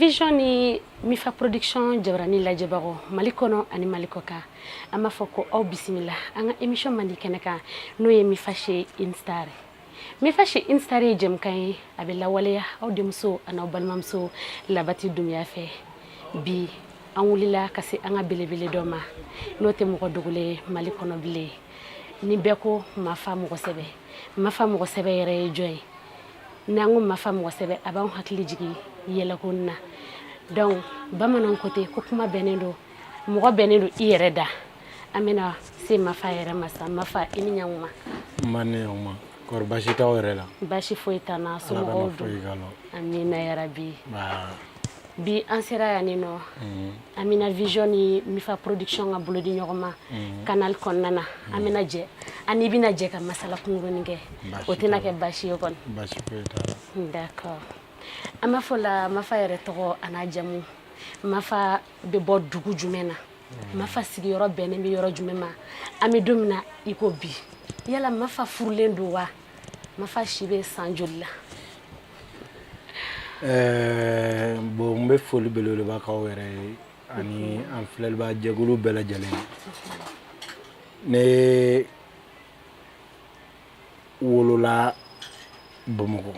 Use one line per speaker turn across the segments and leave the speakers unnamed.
Vision ni Mifa Production jabarani lajɛbagaw Mali kɔnɔ ani Mali kɔ kan, an b'a fɔ ko aw bisimila an ka émission mandi kɛnɛ kan, n'o ye Mifa chez une star. Mifa chez une star ye jɛmukan ye, a bɛ lawaleya aw denmuso an'aw balimamuso Labati Dunbiya fɛ. Bi an wulila ka se an ka belebele dɔ ma, n'o tɛ mɔgɔ dogolen ye Mali kɔnɔ bilen. Ni bɛɛ ko Mafa mɔgɔ sɛbɛ, Mafa mɔgɔ sɛbɛ yɛrɛ ye jɔn ye? N'an ko Mafa mɔgɔ sɛbɛ, a b'anw hakili jigin yɛlɛko na. Donc bamananw ko ten ko kuma bɛnnen don, mɔgɔ bɛnnen don i yɛrɛ da. An bɛna se Mafa yɛrɛ ma sa. Mafa, i ni ɲankuma.
N ma ni ɲankuma. Kɔri, baasi t'aw yɛrɛ la?
Baasi foyi t'an na. Somɔgɔw dun? Amina yarabi. Bi an sera yan nin nɔ, Amina Vision ni Mifa Production ka bolo di ɲɔgɔn ma canal kɔnɔna na. An bɛna jɛ, an n'i bɛna jɛ ka masala kunkurunin kɛ. O tɛna kɛ baasi ye kɔni?
Baasi foyi t'a la.
D'accord. An b'a fɔ la, Mafa yɛrɛ tɔgɔ a n'a jamu, Mafa bɛ bɔ dugu jumɛn na, Mafa sigiyɔrɔ bɛnnen bɛ yɔrɔ jumɛn ma, an bɛ don min na i ko bi, yala Mafa furulen don wa, Mafa si bɛ san joli la?
Bon, n bɛ foli belebeleba k'aw yɛrɛ ye ani an filɛliba jɛkulu bɛɛ lajɛlen. Ne wolola Bamakɔ,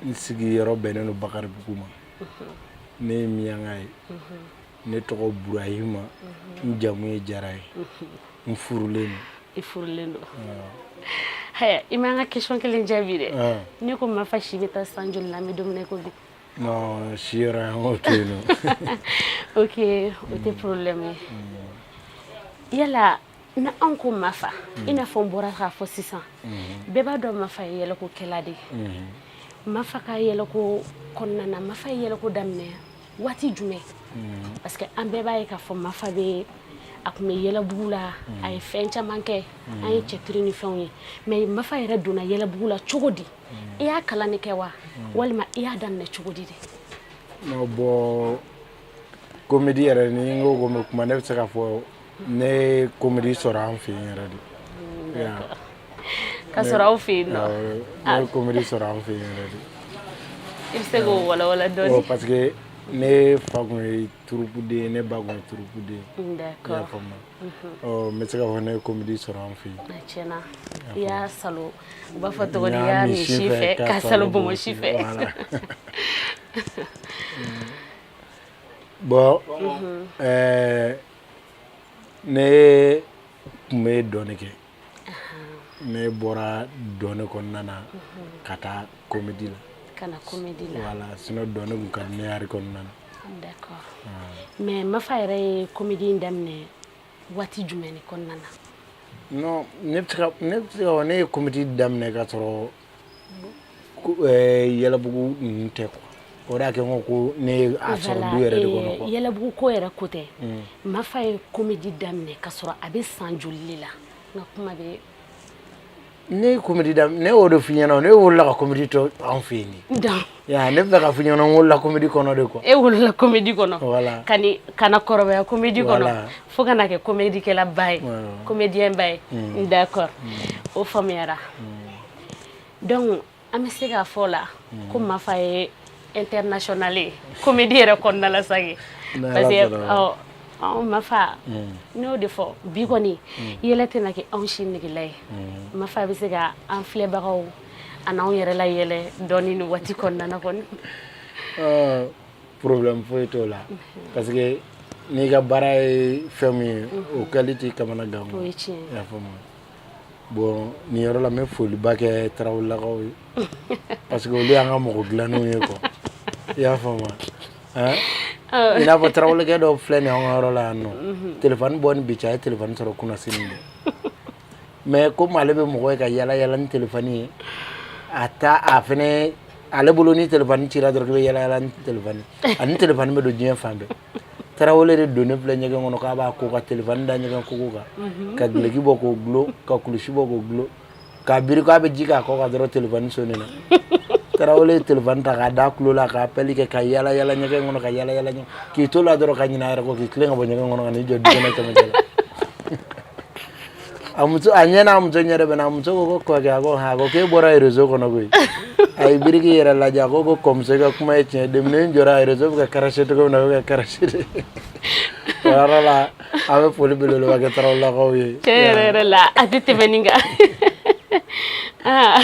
n sigiyɔrɔ bɛnnen don Bakaribugu ma. Ne ye miyanka ye, ne tɔgɔ Burahima, n jamu ye Jara ye, n furulen don.
I furulen don. Haya, i m'an ka question kelen jaabi dɛ. Ne ko Mafa si bɛ taa san joli la, an bɛ don min na i ko bi?
Non, si yɔrɔ an k'o to yen nɔ.
Ok, o tɛ problème ye. Yala na anw ko Mafa, i n'a fɔ n bɔra k'a fɔ sisan, bɛɛ b'a dɔn Mafa ye yɛlɛkokɛla de ye. Mafa ka yɛlɛko kɔnɔna na, Mafa ye yɛlɛko daminɛ waati jumɛn? Parce que an bɛɛ b'a ye k'a fɔ Mafa bɛ, a tun bɛ yɛlɛbugu la, a ye fɛn caman kɛ, an ye cɛtiri ni fɛnw ye. Mais Mafa yɛrɛ donna yɛlɛbugu la cogo di? I y'a kalan de kɛ wa, walima i y'a daminɛ cogo di de?
Non, bon, comédie yɛrɛ, ni n ko ko n bɛ kuma, ne bɛ se k'a fɔ ne ye comédie sɔrɔ an fɛ yen yɛrɛ de.
Ka sɔrɔ aw fɛ yen nɔ?
Ne ye comédie sɔrɔ an fɛ yen yɛrɛ de.
I bɛ se k'o walawala dɔɔni?
Parce que ne fa kun ye troupe den ye, ne ba kun ye troupe den ye. I y'a faamu? Ɔ, n bɛ se k'a fɔ ne ye comédie sɔrɔ an fɛ yen.
Tiɲɛna, i y'a salo, u b'a fɔ cogo di, i y'a min si fɛ ka salo bɔnbɔn si fɛ.
Bon, ne tun bɛ dɔnni kɛ. Ne bɔra dɔnni kɔnɔna na ka taa comédie la.
Ka na comédie la.
Voilà, sinon dɔnni tun ka di ne yɛrɛ kɔnɔna na.
D'accord. Mais Mafa yɛrɛ ye comédie in daminɛ waati jumɛn de kɔnɔna na?
Non, ne bɛ se ka fɔ ne ye comédie daminɛ ka sɔrɔ yɛlɛbugu ninnu tɛ quoi. O de y'a kɛ n ko ko ne ye a sɔrɔ du yɛrɛ de kɔnɔ quoi.
Yɛlɛbugu ko yɛrɛ ko tɛ. Mafa ye comédie daminɛ ka sɔrɔ a bɛ san joli de la? N ka kuma bɛ.
Ne ye comédie daminɛ, ne y'o de f'i ɲɛna, ne wolola ka comédie to anw fɛ yen de. Ya, ne bɛ fɛ k'a f'i ɲɛna, n wolola comédie kɔnɔ de quoi.
E wolola comédie kɔnɔ.
Voilà.
Ka ni ka na kɔrɔbaya comédie kɔnɔ. Fo ka na kɛ comédie kɛla ba ye. Comédien ba ye. D'accord. O faamuyara. Donc an bɛ se k'a fɔ la ko Mafa ye international ye comédie yɛrɛ kɔnɔna la sa kɛ. Parce que ɔ Mafa, ne y'o de fɔ bi kɔni, yɛlɛ tɛna kɛ anw si negela ye. Mafa bɛ se ka an filɛbagaw a n'anw yɛrɛ la yɛlɛ dɔɔni nin waati kɔnɔna na kɔni?
Problème foyi t'o la, parce que n'i ka baara ye fɛn min ye, o kɛli t'i kamana gan.
O ye tiɲɛ ye.
I y'a faamu? Bon, nin yɔrɔ la, n bɛ foliba kɛ Tarawelelakaw ye, parce que olu y'an ka mɔgɔ dilannenw ye quoi. I y'a faamu? I n'a fɔ Tarawelekɛ dɔw filɛ nin ye, an ka yɔrɔ la yan nɔ, téléphone bɔ ni bi cɛ, a ye téléphone sɔrɔ kunnasini de. Mais komi ale bɛ mɔgɔ ye ka yala yala ni téléphone ye, a ta a fɛnɛ ale bolo, ni téléphone cira dɔrɔn, k'i bɛ yala yala ni téléphone, ani téléphone bɛ don diɲɛ fan bɛɛ. Tarawele de donnen filɛ ɲɛgɛn kɔnɔ k'a b'a ko ka téléphone da ɲɛgɛn kogo kan, ka duloki bɔ k'o dulon, ka kulusi bɔ k'o dulon, k'a biri k'a bɛ ji k'a kɔ kan dɔrɔn, téléphone sonné na. Tarawele ye téléphone ta k'a da tulo la, k'a appel kɛ, ka yala yala ɲɛgɛn kɔnɔ, ka yala yala ɲɛgɛn, k'i to la dɔrɔn, ka ɲinɛ a yɛrɛ kɔ, k'i tilen ka bɔ ɲɛgɛn kɔnɔ ka n'i jɔ du kɛnɛ cɛmancɛ la. A muso, a ɲɛ n'a muso ɲɛ de bɛnna. A muso ko ko kɔkɛ, a ko han, a ko k'e bɔra réseau kɔnɔ koyi. A ye biriki yɛrɛ lajɛ, a ko ko kɔmuso, i ka kuma ye tiɲɛ ye. Depuis ne jɔra, réseau bɛ ka cracher cogo min na, a bɛ ka cracher de. O yɔrɔ la, an bɛ foli belebeleba kɛ Tarawelelakaw ye.
Tiɲɛ yɛrɛ yɛrɛ la, a tɛ tɛmɛ nin kan. Ah.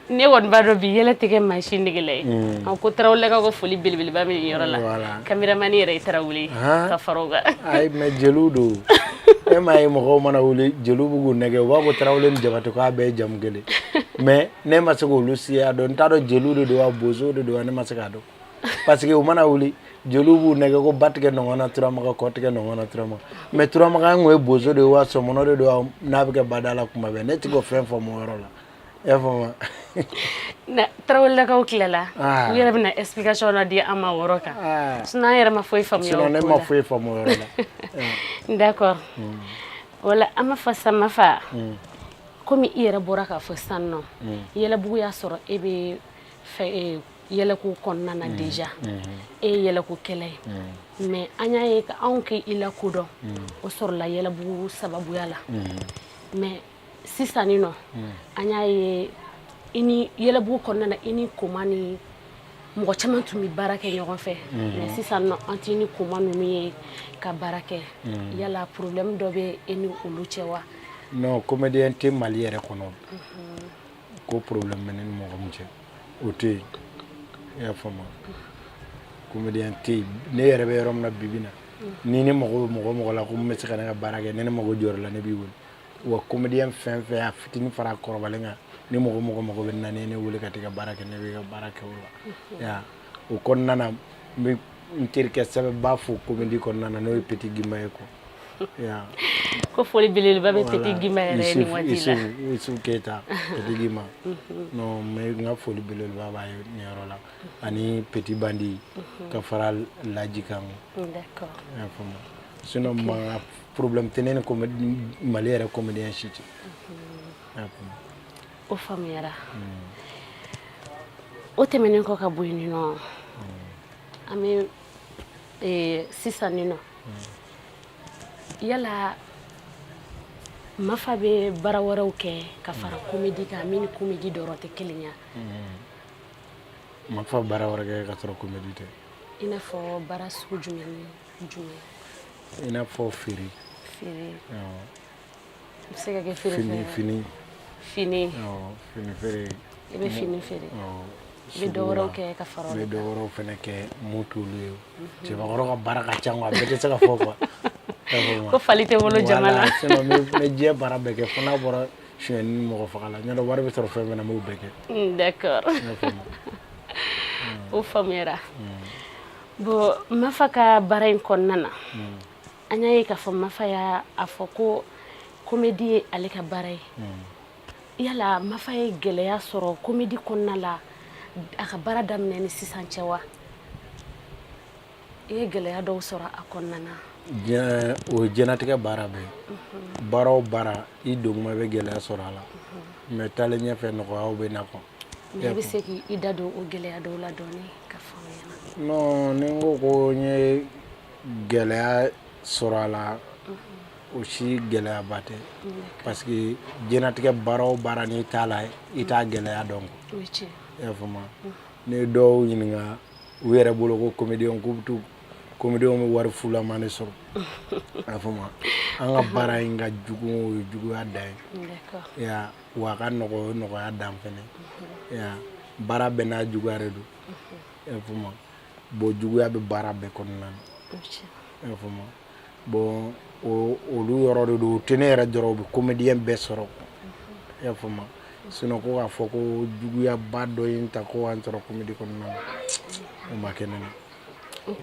Ne kɔni b'a dɔn bi yɛlɛ tɛ kɛ maa si negela ye. A ko Tarawelelakaw ka foli belebeleba bɛ nin yɔrɔ la. Caméraman yɛrɛ ye Tarawele ye ka fara o kan.
Ayi, mais jeliw don. E m'a ye, mɔgɔw mana wuli, jeliw b'u k'u nɛgɛ, u b'a fɔ Tarawele ni Jabate k'a bɛɛ ye jamu kelen. Mais ne ma se k'olu siya dɔn. N t'a dɔn jeliw de don wa, bozow de don wa, ne ma se k'a dɔn, parce que u mana wuli, jeliw b'u nɛgɛ ko ba tigɛ nɔngɔn na Turamaga, kɔ tigɛ nɔngɔn na Turamaga. Mais Turamaga in kun ye bozo de ye wa, sɔmɔnɔ de don wa, n'a bɛ kɛ bada la kuma bɛɛ, ne ti k'o fɛn faamu o yɔrɔ la. I y'a faamu?
Na Tarawelelakaw tilala.
Ah.
U yɛrɛ bɛna explication dɔ di an ma o yɔrɔ kan.
Ah.
Sinon an yɛrɛ ma foyi faamuya
sinon
o
ne
ko
ma
la.
foyi faamu o yɔrɔ la.
D'accord. Wala an b'a fɔ sisan, Mafa, komi i yɛrɛ bɔra k'a fɔ sisan nɔ, Yɛlɛbugu y'a sɔrɔ e bɛ fɛ yɛlɛko kɔnɔna na déjà, e ye yɛlɛkokɛla ye. Mais an y'a ye ka anw k'i lakodɔn, o sɔrɔla Yɛlɛbugu sababuya la. Mais sisan nin nɔ, an y'a ye i ni Yɛlɛbugu kɔnɔna na, i ni Koma ni mɔgɔ caman tun bɛ baara kɛ ɲɔgɔn fɛ. Mais sisan nɔ, an t'i ni Koma ninnu ye ka baara kɛ. Yala problème dɔ bɛ e ni olu cɛ wa?
Non, comédien tɛ Mali yɛrɛ kɔnɔ ko problème bɛ ne ni mɔgɔ min cɛ, o tɛ yen. I y'a faamu? Comédien tɛ yen. Ne yɛrɛ bɛ yɔrɔ min na bi bi in na, ni ne mago bɛ mɔgɔ o mɔgɔ la ko min bɛ se ka ne ka baara kɛ, ni ne mago jɔra la, ne b'i wele. Wa comédien fɛn fɛn, a fitinin fara a kɔrɔbalen kan, ni mɔgɔ o mɔgɔ mago bɛ na, ni ne wele ka t'i ka baara kɛ, ne b'i ka baara kɛ o la ya. O kɔnɔna na, n bɛ n terikɛ sɛbɛba fo comédie kɔnɔna na, n'o ye Petit Gimba ye quoi ya.
Ko foli belebeleba bɛ Petit Gimba yɛrɛ ye nin waati la.
Yusuf Keita, Petit Gimba. Non, n bɛ n ka foli belebeleba b'a ye nin yɔrɔ la, ani Petit Bandi ka fara Laji kan. I y'a faamu? Sinon mankan problème tɛ ne ni comédie, Mali yɛrɛ comédien si cɛ. I y'a faamu?
O faamuyara. O tɛmɛnen kɔ ka bɔ yen nɔ, an bɛ sisan nin nɔ, yala Mafa bɛ baara wɛrɛw kɛ ka fara comédie kan min ni comédie dɔrɔn tɛ kelen ye?
Mafa baara wɛrɛ kɛ ka sɔrɔ comédie tɛ?
I n'a fɔ baara sugu jumɛn ni jumɛn?
I n'a fɔ feere.
Feere?
Awɔ.
I bɛ se ka kɛ feere
Fini
fɛn?
Fini.
Fini?
Awɔ, fini feere.
I bɛ fini feere?
Awɔ.
I bɛ dɔ wɛrɛw kɛ ka fara o
N bɛ
kan?
dɔ wɛrɛw fɛnɛ kɛ mun t'olu ye. Cɛbakɔrɔ ka baara ka ca quoi, a bɛɛ tɛ se ka fɔ quoi. I y'a faamu?
Ko fali tɛ wolo jama la.
Voilà, sinon n bɛ diɲɛ baara bɛɛ kɛ fo n'a bɔra sonyɛni ni mɔgɔ faga la. Ɲɔntɛ wari bɛ sɔrɔ fɛn fɛn na, n b'o bɛɛ kɛ.
D'accord.
I y'a faamu?
O faamuyara. Bon, Mafa ka baara in kɔnɔna na, an y'a ye k'a fɔ Mafa y'a a fɔ ko comédie ye ale ka baara ye. Yala Mafa ye gɛlɛya sɔrɔ comédie kɔnɔna la a ka baara daminɛ ni sisan cɛ wa? I ye gɛlɛya dɔw sɔrɔ a kɔnɔna na?
Diɲɛ o ye diɲɛlatigɛ baara bɛɛ ye. Baara o baara, i don kuma, i bɛ gɛlɛya sɔrɔ a la, mais taalen ɲɛfɛ, nɔgɔyaw bɛ na quoi.
Mais i bɛ se k'i da don o gɛlɛya dɔw la dɔɔni ka fɔ an ɲɛna?
Non, ni n ko ko n ye gɛlɛya sɔrɔ a la, o si gɛlɛyaba tɛ, parce que diɲɛlatigɛ baara o baara, n'i t'a la, i t'a gɛlɛya dɔn quoi.
O ye tiɲɛ.
I y'a faamu? Ne ye dɔw ɲininka, u yɛrɛ bolo ko comédien, k'u bɛ t'u comédien bɛ wari fulama de sɔrɔ. I y'a faamu? An ka baara in ka jugu, o ye juguya dan ye. Ya, wa a ka nɔgɔ, o ye nɔgɔya dan fɛnɛ. Ya, baara bɛɛ n'a juguya de don. I y'a faamu? Bon, juguya bɛ baara bɛɛ kɔnɔna na.
O ye tiɲɛ.
I y'a faamu? Bon, o olu yɔrɔ de don. O tɛ ne yɛrɛ dɔrɔn, o bɛ comédien bɛɛ sɔrɔ. I y'a faamu? Sinon ko k'a fɔ ko juguyaba dɔ ye n ta ko k'an sɔrɔ comédie kɔnɔna na, o ma kɛ ne na.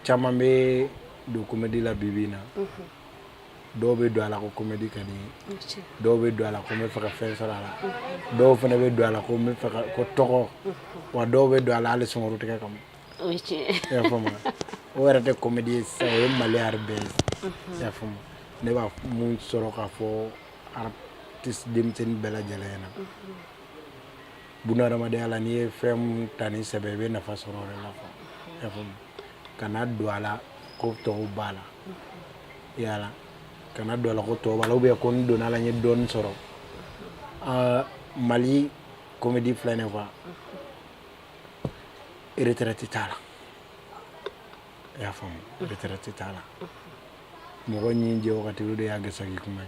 Caman bɛ don comédie la bi bi in na. Dɔw bɛ don a la ko comédie ka di n ye.
O ye tiɲɛ.
Dɔw bɛ don a la ko n bɛ fɛ ka fɛn sɔrɔ a la. Dɔw fana bɛ don a la ko n bɛ fɛ ka ko tɔgɔ. Wa dɔw bɛ don a la hali sunkuru tigɛ kama.
O ye tiɲɛ.
I y'a faamu? O yɛrɛ tɛ comédie ye sisan, o ye Mali art bɛɛ ye. I y'a faamu? Ne b'a mun sɔrɔ k'a fɔ artiste denmisɛnnin bɛɛ lajɛlen ɲɛna, bunahadamadenya la, n'i ye fɛn mun ta ni sɛbɛ, i bɛ nafa sɔrɔ o de la quoi. I y'a faamu? Kana don a la ko tɔw b'a la. Yala. Kana don a la ko tɔw b'a la ou bien ko n donna a la, n ye dɔɔni sɔrɔ. Mali comédie filɛ nin ye quoi, retraite t'a la. I y'a faamu? Retraite t'a la. Mɔgɔ ɲin jɛ wagati, o de y'a gasaki kuma ye.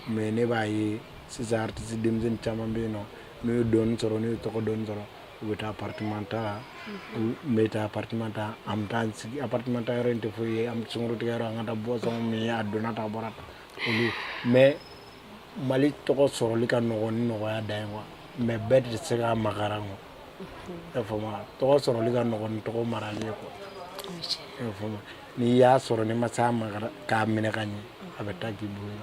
Mais ne b'a ye sisan, artiste denmisɛnnin caman bɛ yen nɔ, n'u ye dɔɔni sɔrɔ, n'u ye tɔgɔ dɔɔni sɔrɔ, u bɛ taa appartement ta. U bɛ taa appartement ta, an bɛ taa sigi appartement ta yɔrɔ in tɛ foyi ye, an bɛ sunkuru tigɛ yɔrɔ, an ka taa boisson min, a donna tan, a bɔra tan, olu. Mais Mali tɔgɔ sɔrɔli ka nɔgɔn ni nɔgɔya dan ye quoi, mais bɛɛ de tɛ se k'a makaran quoi. I y'a faamu? Tɔgɔ sɔrɔli ka nɔgɔn ni tɔgɔ marali ye quoi. I y'a faamu? N'i y'a sɔrɔ, n'i ma se a makara k'a minɛ ka ɲɛ, a bɛ taa k'i bolo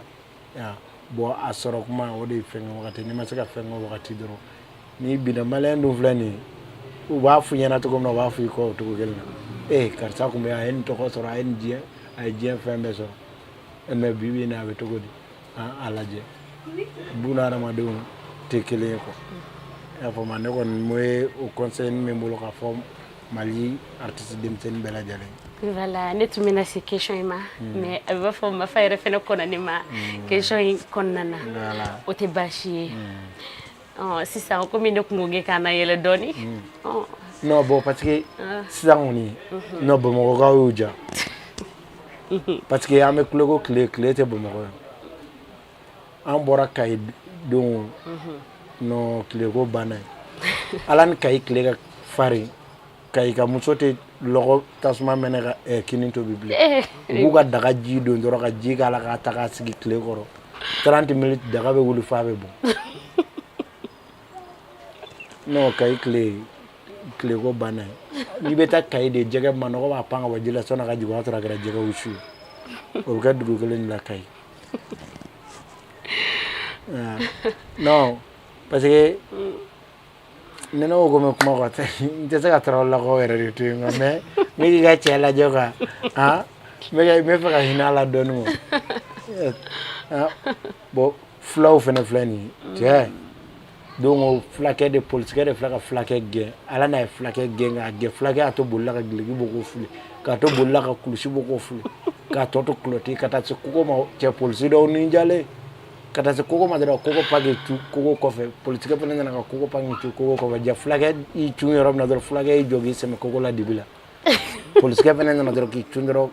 la. Bon, a sɔrɔ kuma, o de ye fɛn kɛ wagati. N'i ma se ka fɛn kɛ wagati dɔrɔn, n'i binna, maliyɛn dun filɛ nin ye, u b'a f'i ɲɛna cogo min na, u b'a f'i kɔ o cogo kelen na. Ee, karisa tun bɛ yan, a ye nin tɔgɔ sɔrɔ, a ye nin diɲɛ, a ye diɲɛ fɛn bɛɛ sɔrɔ, mais bi bi in na, a bɛ cogo di? A lajɛ, buna hadamadenw tɛ kelen ye quoi. I y'a faamu? Ne kɔni ye o conseil min bolo k'a fɔ Mali artiste denmisɛnnin bɛɛ lajɛlen.
Voilà, ne tun bɛna se question in ma, mais a bɛ b'a fɔ Mafa yɛrɛ fɛnɛ kɔnna ne ma question in kɔnɔna na. O tɛ baasi ye. Sisan, komi ne kun ko k'an na yɛlɛ dɔɔni.
Non, bon, parce que sisan kɔni, non, Bamakɔkaw y'u ja, parce que an bɛ kule ko tile tile tɛ Bamakɔ yan. An bɔra Kayi don, non, tile ko banna ye. Ala ni Kayi tile ka farin, Kayi ka muso tɛ lɔgɔ tasuma mɛnɛ ka kini tobi bilen. U b'u ka daga ji don dɔrɔn, ka ji k'a la, k'a ta k'a sigi tile kɔrɔ 30 minutes, daga bɛ wuli f'a bɛ bɔn. Non, Kayi tile, tile ko banna ye. N'i bɛ taa Kayi de, jɛgɛ manɔgɔ b'a pan ka bɔ ji la, sɔnni a ka jigin, o y'a sɔrɔ a kɛra jɛgɛ wusu ye. O bɛ kɛ dugu kelen de la, Kayi. Non, parce que ni ne ko ko n bɛ kuma quoi, n tɛ se ka Tarawelelakaw yɛrɛ de to yen quoi, mais n bɛ k'i ka cɛ lajɛ quoi. Han, n bɛ fɛ ka hinɛ a la dɔɔni quoi. Bon, fulaw fɛnɛ filɛ nin ye cɛ. Donc fulakɛ de, polisikɛ de filɛ ka fulakɛ gɛn. Ala n'a ye fulakɛ gɛn k'a gɛn, fulakɛ y'a to bolila ka gileki bɔ k'o fili, k'a to bolila ka kulusi bɔ k'o fili, k'a tɔ to kulɔti ka taa se kogo ma. Cɛ, polisi dɔw ni jalen ka taa se kogo ma dɔrɔn, kogo pa k'i cu kogo kɔfɛ. Polisikɛ fana nana ka kogo pa k'i cu kogo kɔfɛ. Ja, fulakɛ y'i cun yɔrɔ min na dɔrɔn, fulakɛ y'i jɔ k'i sɛmɛ kogo la dibi la. Polisikɛ fana nana dɔrɔn k'i cun dɔrɔn,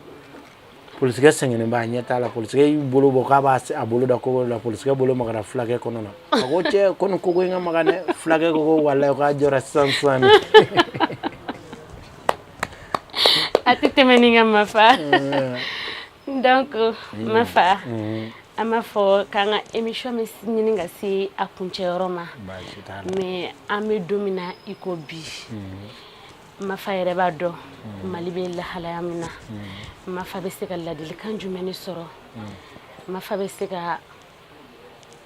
polisikɛ sɛgɛnnen b'a ɲɛ t'a la. Polisikɛ y'i bolo bɔ k'a b'a a bolo da kogo la, polisikɛ bolo magara fulakɛ kɔnɔ na. A ko cɛ, ko nin kogo in ka magan dɛ. Fulakɛ ko ko walayi, k'a jɔra sisan sisan.
A tɛ tɛmɛ ni ka Mafa. Donc Mafa, an b'a fɔ k'an ka émission bɛ ɲini ka se a kuncɛyɔrɔ ma, mais an bɛ don min na i ko bi, Mafa yɛrɛ b'a dɔn Mali bɛ lahalaya min na. Mafa bɛ se ka ladilikan jumɛn de sɔrɔ? Mafa bɛ se ka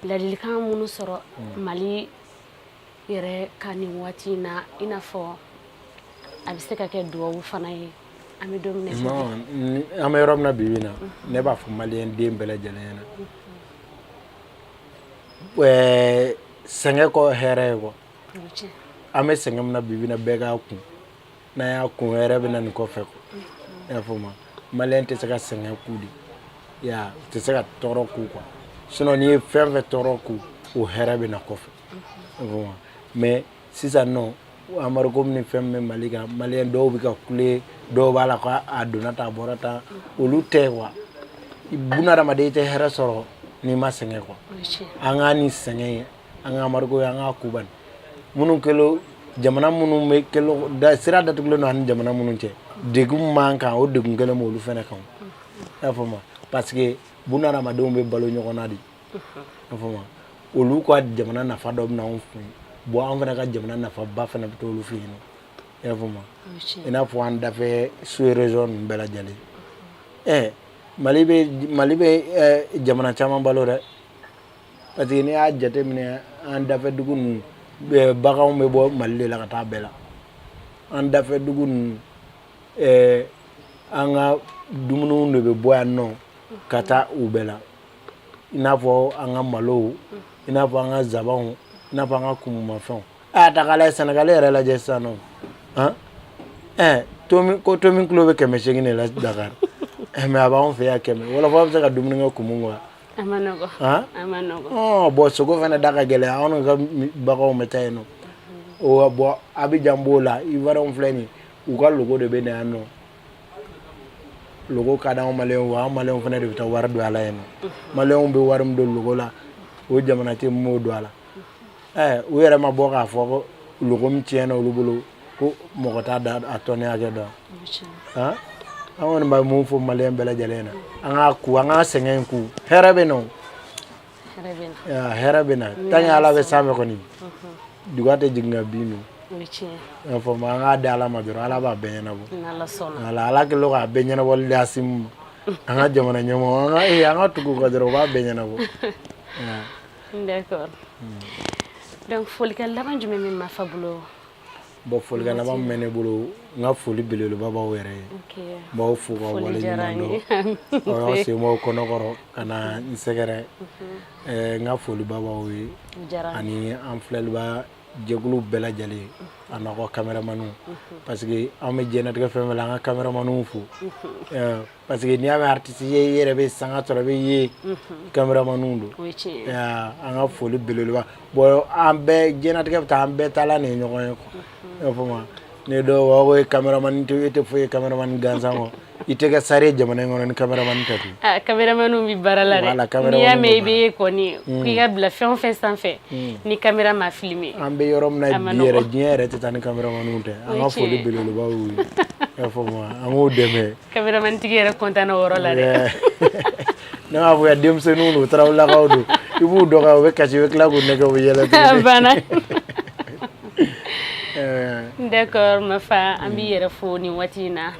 ladilikan minnu sɔrɔ Mali yɛrɛ ka nin waati in na, i n'a fɔ a bɛ se ka kɛ duwawu fana ye, an bɛ don min na?
Non, an bɛ yɔrɔ min na bi bi in na, ne b'a fɔ maliyɛn den bɛɛ lajɛlen ɲɛna, sɛgɛn kɔ hɛrɛ ye quoi. An bɛ sɛgɛn min na bi bi in na, bɛɛ k'a kun. N'an y'a kun, hɛrɛ bɛ na nin kɔfɛ quoi. I y'a faamu? Maliyɛn tɛ se ka sɛgɛn ku de ya, tɛ se ka tɔɔrɔ ku quoi. Sinon n'i ye fɛn fɛn tɔɔrɔ ku, o hɛrɛ bɛ na kɔfɛ. I y'a faamu? Mais sisan nɔ, embargo ni fɛn min bɛ Mali kan, maliyɛn dɔw bɛ ka kule, dɔw b'a la ko a donna tan, a bɔra tan. Olu tɛ quoi. Bunahadamaden, i tɛ hɛrɛ sɔrɔ n'i ma sɛgɛn quoi. An k'a ni sɛgɛn ye, an ka embargo ye, an k'a ku bani. Minnu kɛlen, jamana minnu bɛ kɛlen da sira datugulen don ani jamana minnu cɛ, degun m'an kan, o degun kelen b'olu fɛnɛ kan. I y'a faamu? Parce que bunahadamadenw bɛ balo ɲɔgɔn na de. I y'a faamu? Olu ka jamana nafa dɔ bɛ na anw fɛ yen. Bon, an fana ka jamana nafaba fana bɛ t'olu fɛ yen nɔ. I y'a faamu? I n'a fɔ an dafɛ sous région ninnu bɛɛ lajɛlen. Mali bɛ jamana caman balo dɛ, parce que n'i y'a jateminɛ, an dafɛ dugu ninnu, baganw bɛ bɔ Mali de la ka taa bɛɛ la. An dafɛ dugu ninnu, an ka dumuniw de bɛ bɔ yan nɔ ka taa u bɛɛ la, i n'a fɔ an ka malow, i n'a fɔ an ka zabanw, i n'a fɔ an ka kumumafɛnw. A ta k'a lajɛ, Sɛnɛgali yɛrɛ lajɛ sisan nɔ, han, tomi ko tomi kilo bɛ 800 de la Dakar. Mais a b'anw fɛ yan 100. Wɔlɔfɔ bɛ se ka dumuni kɛ kumu kɔ?
A ma nɔgɔ, a ma nɔgɔ.
Bon, sogo fana da ka gɛlɛn, anw ka baganw bɛ taa yen nɔ. O bon, Abidjan b'o la, Ivoirien filɛ nin ye, u ka logo de bɛ na yan nɔ. Logo ka d'anw maliyɛnw wa, an maliyɛnw fana de bɛ taa wari don a la yen nɔ. Maliyɛnw bɛ wari min don logo la, o jamana tɛ min b'o don a la. U yɛrɛ ma bɔ k'a fɔ ko logo min tiɲɛna olu bolo, ko mɔgɔ t'a da a tɔni hakɛ dɔn. An kɔni bɛ mun fɔ maliyɛn bɛɛ lajɛlen na? An k'a ku, an k'a sɛgɛn in ku, hɛrɛ bɛ na o, hɛrɛ bɛ na. Tant que Ala bɛ sanfɛ kɔni, duga tɛ jigin ka bin dun. I y'a faamu? An k'a di Ala ma dɔrɔn, Ala b'a bɛɛ ɲɛnabɔ. Wala Ala kɛlen k'a bɛɛ ɲɛnabɔli di Asimi ma, an ka jamana ɲɛmɔgɔ, an ka tugu u kɔ dɔrɔn, u b'a bɛɛ ɲɛnabɔ.
D'accord. Donc folikan laban jumɛn bɛ Mafa bolo?
Bon, folikan laban min bɛ ne bolo, n ka foli belebeleba b'aw yɛrɛ ye. N b'aw fo k'aw waleɲuman dɔn, aw y'aw sen bɔ aw kɔnɔkɔrɔ ka na n sɛgɛrɛ. N ka foliba b'aw ye ani an filɛliba jɛkulu bɛɛ lajɛlen, a n'aw ka caméramanw, parce que an bɛ diɲɛlatigɛ fɛn fɛn la, an ka caméramanw fo, parce que n'i y'a mɛn artiste ye, i yɛrɛ bɛ sanga sɔrɔ, i bɛ ye caméramanw don. An ka foli belebeleba. Bon, an bɛɛ diɲɛlatigɛ bɛ taa, an bɛɛ taala nin ye ɲɔgɔn ye quoi. I y'a faamu? Ni dɔw b'a fɔ ko caméraman tɛ, e tɛ foyi ye caméraman gansan kɔ, i tɛ kɛ star ye jamana in kɔnɔ ni caméraman tɛ tugun.
Ah, caméramanw bɛ baara la dɛ. N'i y'a mɛn i bɛ ye kɔni, k'i ka bila fɛn o fɛn sanfɛ, ni caméra ma filmer.
An bɛ yɔrɔ min na bi yɛrɛ, diɲɛ yɛrɛ tɛ taa ni caméramanw tɛ. An ka foli belebeleba y'u ye. I y'a faamu? An k'u dɛmɛ.
Caméraman tigi yɛrɛ content na o yɔrɔ la dɛ.
Ne b'a fɔ yan, denmisɛnninw don, tarawelelakaw don, i b'u dɔgɔya, u bɛ kasi, i bɛ tila k'u nɛgɛ, u bɛ yɛlɛ
tuguni. A banna. D'accord Mafa, an b'i yɛrɛ fo nin waati in na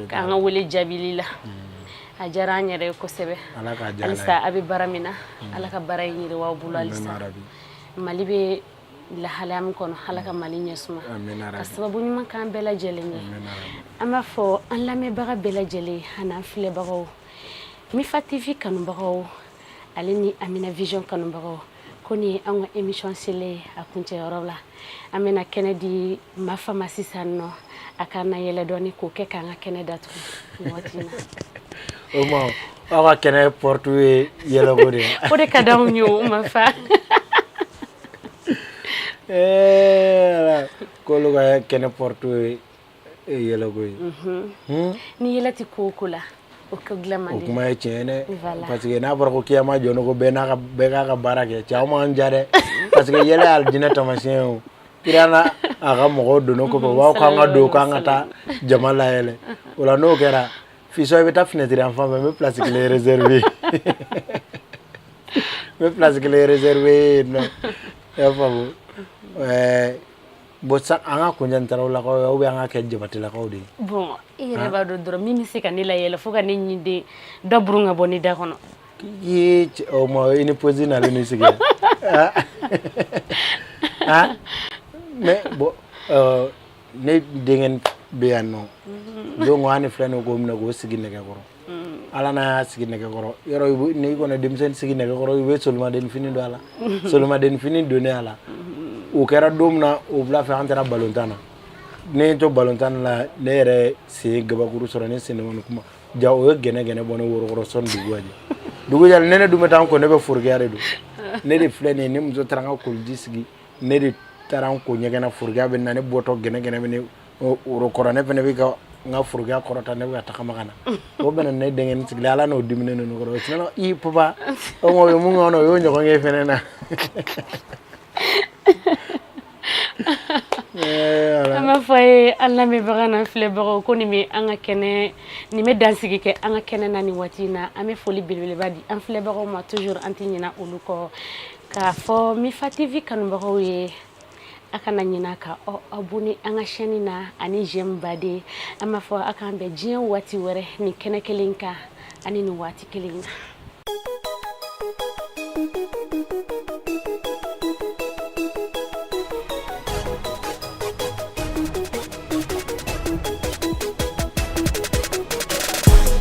k'an ka wele jaabili la. A diyara an yɛrɛ ye kosɛbɛ. Halisa a bɛ baara min na, Ala ka baara in yiriwa aw bolo halisa. Mali bɛ lahalaya min kɔnɔ, Ala ka Mali ɲɛ suma, ka sababu ɲuman k'an bɛɛ lajɛlen ye. An b'a fɔ an lamɛnbaga bɛɛ lajɛlen an'an filɛbagaw, Mifa TV kanubagaw ale ni Amina Vision kanubagaw, ko nin ye an ka émission selen a kuncɛyɔrɔ la. An bɛna kɛnɛ di Mafa ma sisan nɔ, a ka na yɛlɛ dɔɔni k'o kɛ k'an ka kɛnɛ datugu nin waati in na.
O ma, aw ka kɛnɛ porte ye yɛlɛko de ye.
O de ka d'anw ye o, Mafa.
Ee, k'olu ka kɛnɛ porte ye yɛlɛko ye.
Ni yɛlɛ tɛ ko o ko la, o ko dilan man
O
di.
kuma ye tiɲɛ ye dɛ, parce que n'a fɔra ko kiyama jɔ, ko bɛɛ n'a ka bɛɛ k'a ka baara kɛ, cɛ, aw m'an ja dɛ, parce que yɛlɛ ye alijinɛ taamasiyɛn ye. O kira n'a a ka mɔgɔw donna kɔfɛ, u b'a fɔ k'an ka don, k'an ka taa jama layɛlɛ. O la n'o kɛra fisɔn, i bɛ taa fenêtre yan fan fɛ, n bɛ place kelen réservé, n bɛ place kelen réservé yen nɔ. I y'a faamu? Bon, sa, an ka kunjɛ nin tarawelelakaw ye ou bien an ka kɛ jabatelakaw de ye?
Bon, i yɛrɛ b'a dɔn dɔrɔn, min bɛ se ka ne layɛlɛ fo ka ne ɲinden dɔ burun ka bɔ ne da kɔnɔ.
Ye, o ma i ni posi nalen n'i sigi ah, mais bon, ne denkɛ bɛ yan nɔ don ko an ni filɛ nin k'o minɛ k'o sigi nɛgɛkɔrɔ. Ala n'a y'a sigi nɛgɛkɔrɔ yɔrɔ, n'i kɔni denmisɛnnin sigi nɛgɛkɔrɔ, i bɛ solimaden fini don a la. Solimaden fini donnen a la, o kɛra don min na, o wula fɛ an taara balontan na. Ne ye to balontan la, ne yɛrɛ sen ye gabakuru sɔrɔ ne sen kuma ja, o ye gɛnɛ gɛnɛ bɔ ne worokɔrɔ. Sɔnni dugu ka jɛ, dugu jɛlen, ne dun bɛ taa n ko, ne bɛ forokiya de don. Ne de filɛ nin ye, ne muso taara n ka koliji sigi, ne de taara n ko ɲɛgɛn na, forokiya bɛ na ne bɔtɔ, gɛnɛ gɛnɛ bɛ ne woro kɔrɔ, ne fana bɛ ka n ka forokiya kɔrɔta, ne bɛ ka tagama ka na. O bɛnna ne denkɛnin sigilen, Ala n'o diminen don ne kɔrɔ. O sinna i papa, o ma o ye mun kɛ, o y'o ɲɔgɔn kɛ fɛnɛ na.
An b'a fɔ a ye, an lamɛnbaga n'an filɛbagaw, ko nin bɛ an ka kɛnɛ, nin bɛ dansigi kɛ an ka kɛnɛ na nin waati in na. An bɛ foli belebeleba di an filɛbagaw ma toujours, an tɛ ɲinɛ olu kɔ. K'a fɔ Mifa TV kanubagaw ye, a kana ɲina ka aw abonné an ka chaîne na ani j'aime baden. An b'a fɔ a k'an bɛn diɲɛ waati wɛrɛ, nin kɛnɛ kelen kan ani nin waati kelen na.